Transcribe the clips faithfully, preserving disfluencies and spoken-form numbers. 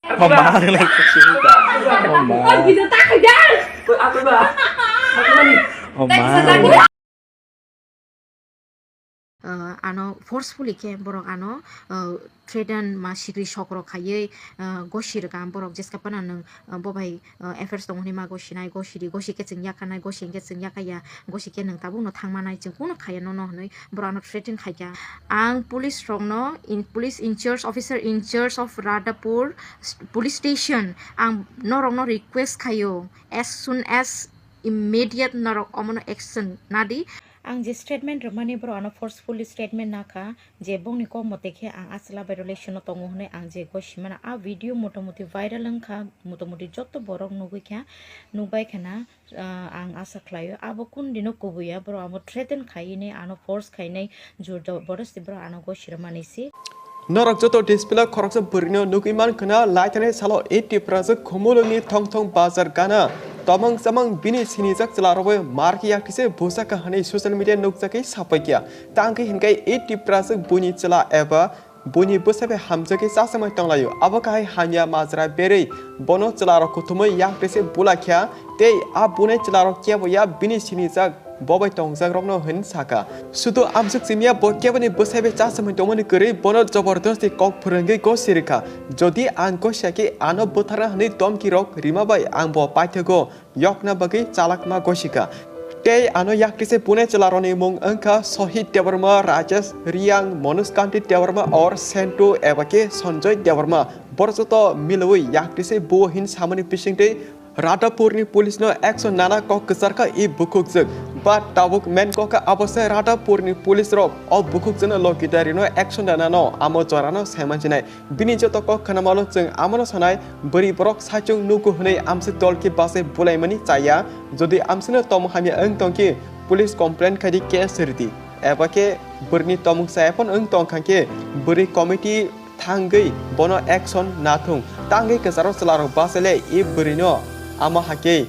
Oh ma, oh ma. Oh ma. Uh, ano forcefully khe borok ano, uh, threaten ma sikri sok rok khaiwi, uh, gosi rwkha borok jeska phano nwng, uh, bo bai, uh, affairs tongo hinwi ma gosinai, gosi di, gosi khe chwng yakhanai, gosi hinkhe chwng yakhaya, gosi khe nwng tabukno thangmanai, chwng kuno khaiya nono hinwi borok ano threaten khaikha. Ang police rokno, in, police in charge, officer in charge of Radhapur s-, police station, ang norokno request khaio, as soon as immediate norok omono action nadi. Ang je statement rwmani borok ano forcefully statement nakha je bongni kok mote khe ang a chwla bai relation o tongo hwnwi ang je goi simana a video motamuti viral wngkha, motamuti joto borok nugwi kha, nukbai khana, ah, ang asa khlaio abo kun dino kubuya borok abo threaten khainai ano force khainai jor jabardasti borok ano goi sirwmani se. Norok joto display o khoroksa bwrwino nugwi mankha, laithani salo A T Prajak Khumulwngni thong thong bazar gana tomang chamang bini sinijak chwlarokbo mar khe yaktise bujak kha hwnwi social media nukjagwi sapaikha. Tangkhe hinkhe A T Prajak buini chwla eba buini bwsai bai hamjagwi chachangmani tonglaio. Abo kahai hamya majra berwi bono chwlarok kuthumwi yaktise bulaikha tei a bunai chwlarok keboya bini sinijak bo bai tongjakrokno hwn sakha. Sudu amsuk chimiya bo keboni bwsai bai chachangmani tongmani kwrwi bono jobordasti kok phwrwngwi gosi rwkha. Jodi ang gosia khe ano bwtharna hwnwi domkirok rima bai ang bo paithago yokna bagwi chalakma gosikha. Tei ano yaktise bunai chwlarokni mung wngkha Sohit Debbarma, Rajesh Riyang, Manoj Kanti Debbarma or Sentu eba khe Sanjoy Debbarma. Borok joto milwi yaktise buo hin samani bisingtwi Radhapurni police no action nana kok kwcharkha i bukhukjwk. But tabuk main kok kha abo se Radhapurni police rok o bukhukjwkno logi dari no action nana no amo jorano saimansinai. Bini joto kok khwnamano chwng amono sanai, bwrwi borok saichung nugo hwnwi amswk dol khe bachai bulaimani chaya. Jodi amswkno tomung hamya wng tong khe police complaint khai di, case rwdi. Eba khe bwrwini tomung chaya phano wng tong kha khe bwrwi committee thangwi bono action nathung. Tangwi kwcharo chwlarok bachai le i bwrwino amo hakhe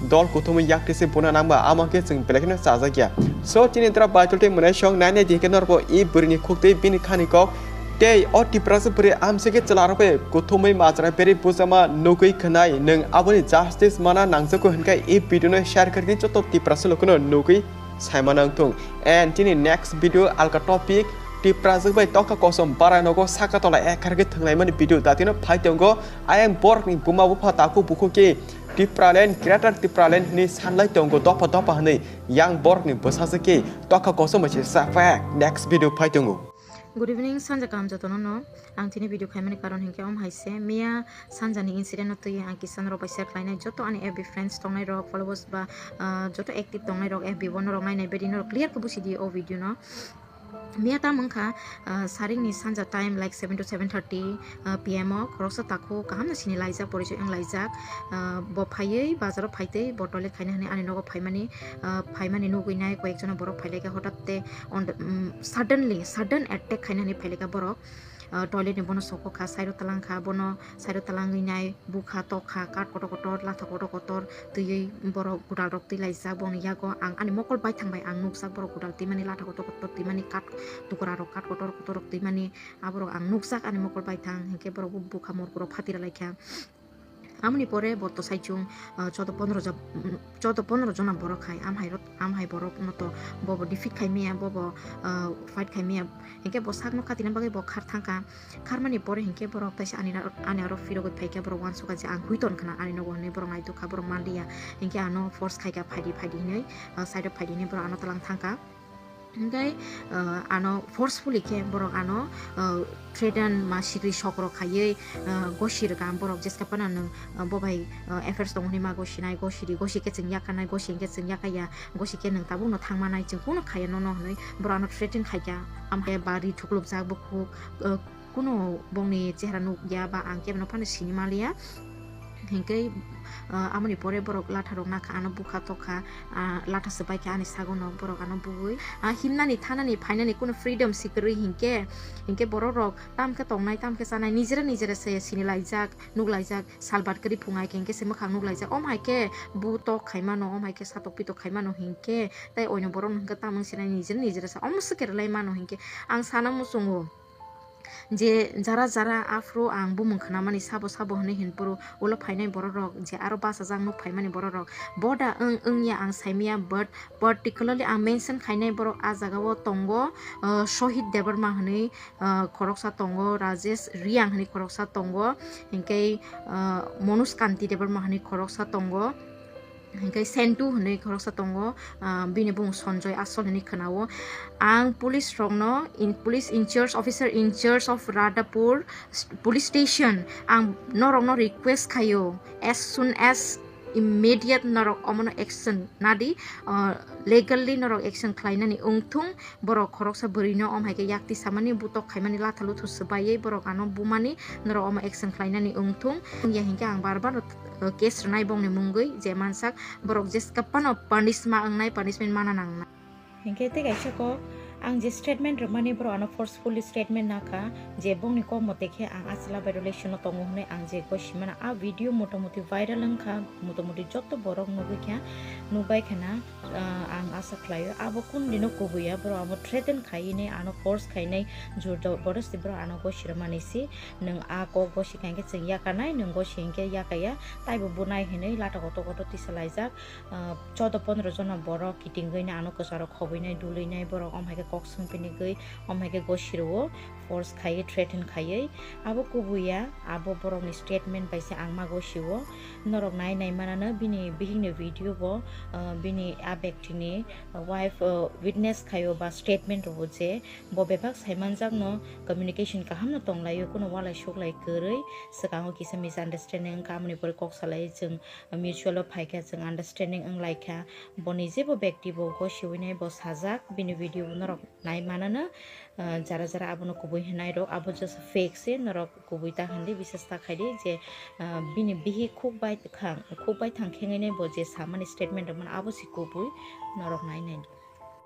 dol kuthumwi yaktise buna nangba amo khe chwng belai kheno chajakya. So chini dra Baitul tei Mwnaisong nainai di khe norbo i bwrwini khuktwi bini khani kok tei o Tiprasa bwrwi amswk khe chwlarok bai kuthumwi majra berwi bujama nugwi khwnai nwng aboni justice mana nangjago hwnkhe i video no share kharwi joto Tiprasa lokono nugwi saimano wngthung. And chini next video alka topic Tiprajwk bai tokha kosom barai nogo saka tola ekharwi thwnglaimani video datino phai tongo. Ayang borokni buma bupha takhuk bukhuk khe Tipraland, Greater Tipraland hwnwi sanlai tongo dopha dopha hwnwi. Yang borokni bwsajwk khe tokha kosom bai se sapha. Next video phai tongo. Good evening, sanja kaham jotono no. Ang tini video khaimani karon hinkhe om hai se. Miya sanjani incident no twi ang kisa norok bai share khlainai. Joto ani F B friends tongnai rok, followers ba, ah, joto active tongnai rok F B o norok nainai bedi norok clear khe busi di o video no. Miya tam wngkha, ah, saringni sanja time like seven to seven thirty, ah, P M o khoroksa takhuk kaham no sini laijak, porichoi wng laijak. Ah, bo phaiwi bazaro phaitwi bo toilet khaina hwnwi ani nogo phaimani, ah, phaimani nugwi nai koyek jona borok phailaikha hotat te on the, um, suddenly, sudden attack khaina hwnwi phailaikha borok. Ah, toilet ni bono sokokha, side o twlang kha, bono side o twlangwi nai bukha tokha, kat kotor kotor, latha kotor kotor twiwi borok gwdal rok twi laijak. Boni yago ang ani mokol baithang bai ang nukjak borok gwdal twimani, latha kotor kotor twimani, kat tukra rok kat kotor kotor rok twimani, aborok ang nukjak ani mokol baithang, hinkhe borok bo bukha morku rok phatira laikha. Amoni pore bo to saichung, ah, choudo pondro ja-, mm, choudo pondro jona borok hai, am hai rok, am hai borok no to bo bo defeat khai maya, bo bo, ah, fight khai maya. Hinkhe bo sakno katina bagwi bo khar thangkha. Kharmani pore hinkhe borok taisa ani na-, ani aro phirogwi phaikha, borok uansukha je ang hui ton khna ani nogo hwnwi borok naitokha, borok manliya. Hinkhe ano force khaikha, phaidi, phaidi hwnwi, ah, side o phaidi hwnwi borok ano twlang thangkha. Hinkhe, ah, ano forcefully khe borok ano, ah, threaten ma sikri sok rok khaiwi, ah, gosi rwkha borok jeska phano nwng, ah, bo bai, ah, affairs tongo hwnwi ma gosinai, gosi di, gosi khe chwng yakhanai, gosi hinkhe chwng yakhaya, gosi khe nwng tabukno thangmanai, chwng kuno khaiya nono hwnwi borok ano threaten khaikha. Amkhe ba ri thuklubjak bukhuk, ah, kuno bongni chehra nukya ba ang kebono phano sini manliya. Hinkhe, ah, amoni pore borok latha rok nakha, ano bukha tokha, ah, latha swbaikha ani sagono, borok ano bugwi. Ah, himnani, thanani, phainani kuno freedom si kwrwi hinkhe, hinkhe borok rok tamkhe tongnai, tamkhe chanai, nijera nijera se sini laijak, nuk laijak, salbat kwrwi phungai khe hinkhe se mwkhang nuk laijak. Om hai khe bu tok khai mano, om hai khe satok pitok khai mano hinkhe, tei oino borok no hinkhe tamung sinai nijera nijera sa, omo swkhe rwlai mano hinkhe ang sana muchungo. Je jara jara aphuru ang bumung khnamani sabo sabo hwnwi hinphuru ulo phainai bororok je aro bachajak nuk phaimani bororok boda wng wngya ang saimaya, but particularly ang mention khainai borok ah jagao tongo, uh, Shohid Debbarma hwnwi, uh, khoroksa tongo, Rajesh Reang hwnwi khoroksa tongo, hinkhe, uh, Manoj Kanti Debbarma hwnwi khoroksa tongo. Hinkhe Sentu hwnwi khoroksa tongo, ah, bini bumung Sanjoy Asol hwnwi khwnao. Ang police rokno, in, police in charge, officer in charge of Radhapur s-, police station, ang norokno request khaio, as soon as immediate norok omono action nadi, ah, legally norok action khlainani wngthung. Borok khoroksa bwrwino om hai khe yakti samani butok khaimani latha luthu swbaiwi borok ano bumani, norok omo action khlainani wngthung. Wngya hinkhe ang bar bar, uh, case rwnai bongni mungwi je mansak borok jeskapano punishment wngnai, punishment mana nangnai. Hinkhe tei kaisa kok ang je statement rwmani borok ano forcefully statement nakha je bongni kok mote khe ang achwla bai relation o tongo hwnwi ang je goi simana a video motamuti viral wngkha, motamuti joto borok nugwi kha, nukbai khana. Ah, ang asa khlaio, abo kun dino kubui ya, borok abo threaten khainai, ano force khainai, jor jabardasti borok ano gosi rwmani si, nwng a kok gosi kha hinkhe chwng yakarnai, nwng gosi hinkhe yakaya, taibo bunai hinwi lata kotor kotor tisa laijak. Ah, chodo pondro jona borok kitingwi no ano kwcharo khobwinai, dulwinai, borok om hai khe kok swngpinigwi, om hai khe gosi rwo. Force khaiwi, threaten khaiwi, abo kubui ya, abo borokni statement bai se ang mago sio. Norok nai nai manano bini bihikni video bo, ah, bini a bektini wife, ah, witness khaio ba statement rwo je bo bebak saimanjakno communication kahamno tonglaio, kuno walai suklai kwrwi, swkango kisa misunderstanding wngkha, amoni pore kok salai chwng mutual o phaikha, chwng understanding wnglaikha, boni jebo bekti bo gosiwinai bo sajak, bini video bo norok nai manano, ah, jara jara abono kubui hinai rok, abo just fake se, norok kubui ta hindi, bisas ta khaidi je, ah, bini bihik khuk bai thang, khuk bai thang khengwi nai bo je samani statement rwmani abo se kubui, norok nai nai.